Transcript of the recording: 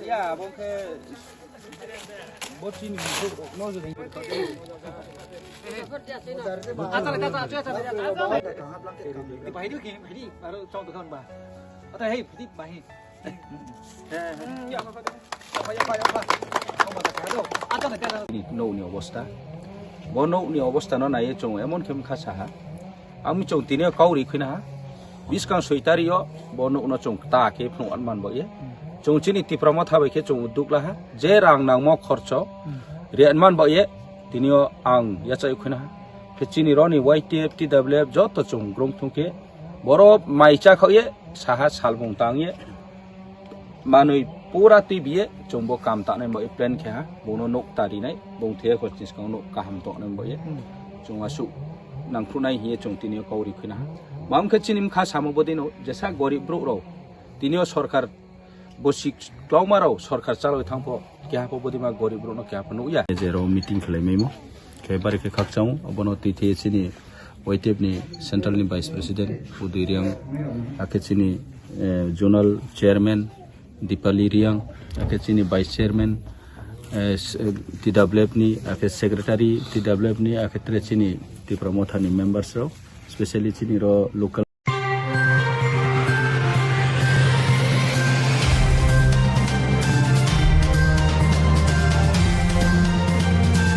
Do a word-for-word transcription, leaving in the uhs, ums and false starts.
Ya, abong khe bo chini no jodi. Acha, acha, acha, acha. Bahai di, bahai di, aro chong to kan ba. Ata hei, bahai di, bahai. Nokni obostha, bo nokni obostha no naiye chwng emon khe wngkha saha. Ang chwng tini o kauri khwina ha. Biskang soi tario bo nokno chwng ta khe phunuk man bo ye. Chwng chini Tipra Motha bai khe chwng duk laha. Je rang nangmo khorcho re man bo ye. Tini o ang yachai khwina ha. Khe chini roni Y T F, T W F joto chwng grong thung khe borok mai cha khok ye saha salbung tang ye. Manwi pura twi biye chwng bo kam tanai bo plan khe ha, bono nok tarinai, bong the ko chis kang nok kaham tongnai bo ye. Chwng asuk nangkhru nai hiye chwng tini o kauri khwina ha. Mam khe chini mkha samo bodino jesa gorib brouh rok tini o sorkar bo sik klauma rok sorkar chaloi thangpho keha pho bodima gorib brouh no keha pho nukya. Je rok meeting khlai maimo khe bari khe khakchang bono twi the chini Y T F ni central ni vice president Udui Riang, akhe chini, eh, zonal chairman Dipali Riang, akhe chini vice chairman, eh, s-, eh, T W F ni, akhe secretary T W F ni, akhe tre chini Tipra Motha ni members rok, specially chini ro local